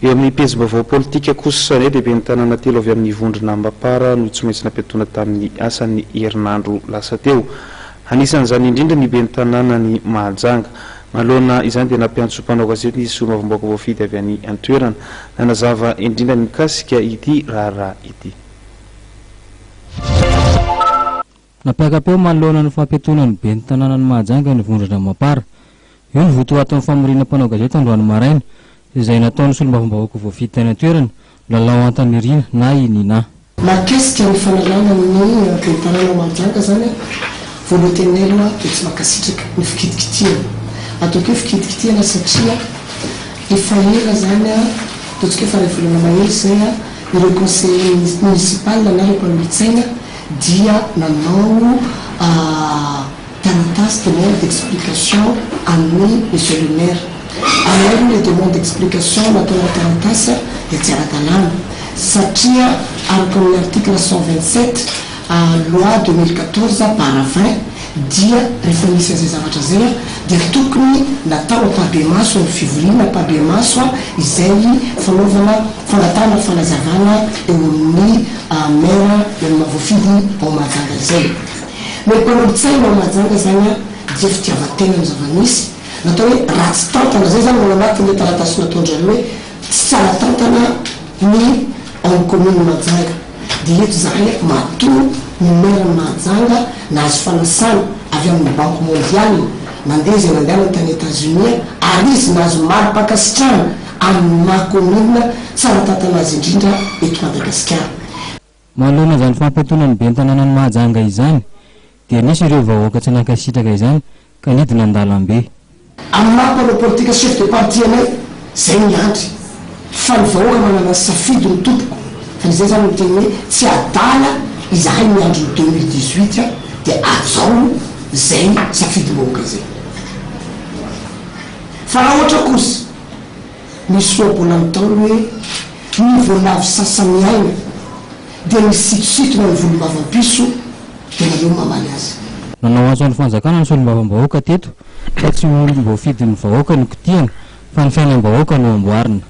Eo amin'ny pejim-baovao politika kosa indray dia ben'ny tanàna telo avy amin'ny vondrona Mapar no tsy maintsy nampiatoana tamin'ny asany herinandro lasa teo. Anisan'izany indrindra ny ben'ny tanànan'i Mahajanga. Manoloana izany dia nampiantso mpanao gazety ny solombavambahoaka voafidy avy any an-toerana. Nanazava indrindra ny mikasika ity raharaha ity. Nampiaka-peo manoloana ny fampiatoana ny ben'ny tanànan'i Mahajanga ny vondrona Mapar. Io ny votoatin'ny famoriana mpanao gazety androany maraina, izay nataon'ny solombavambahoaka voafidy tany an-toerana, Lalao Antanirina na i Nina. Mahakasika ny fanalana ny ben'ny tanàna ao Mahajanga izany, voalohany teninay aloha dia tsy mankasitraka ny fikitikitihana. Ataoko hoe fikitikitihana satria efa ela izany, ataontsika hoe efa iray volana mahery izay, ireo conseiller municipal na ireo mpanolotsaina dia nanao taratasy demande d'explication amin'ny Monsieur le Maire. Aminay aloha ilay demande d'explication nataona taratasy dia tsy ara-dalàna satria araka ny article 127 loi 2014 barre 20 dia rehefa misy an'izay zavatra izay dia tokony natao ampahibemaso ny fivoriana ampahibemaso izay fanaovana fangatahana fanazavana eo amin'ny maire eo amin'ny mahavoafidy ao Mahajanga izay. Ny mpanolotsaina ao Mahajanga izany dia fitiavan-tena no zava-misy. Natao hoe ratsy tantana, izay izany no ao anatin'ilay taratasy nataon-dry hoe tsy tsara tantana ny ao amin'ny commune Mahajanga. Dia eto izahay matoa ny maire an'i Mahajanga nahazo fanasana avy amin'ny banque mondiale nandeha izay nandehanany tany Etats-Unis ary izy nahazo mari-pankasitrahana amin'ny maha commune tsara tantana azy indrindra eto Madagasikara. Manoloana izany fampiatoana ny ben'ny tanànan'i Mahajanga izany dia nisy ireo vahoaka tsy nankasitraka izany ka nidina an-dalambe. Amin'ny maha mpanao politika chef de parti anay, zay miandry fa ny vahoaka manana ny safidiny tompoko fa izay zany miteny hoe tsy adala izahay miandry ny 2018 dia hajao zay safidim-bahoaka izay fa raha ohatra kosa Misy ohabolana ntaolo hoe ny voalavo sasa-miaina dia misitositona ny volombavam-piso dia nareo mamaly azy. Nanao antso an'ny fanjakana ny solombavambahoaka teto fa tsy ho olom-boafidin'ny vahoaka no kitihana fa ny fiainam-bahoaka no amboarina.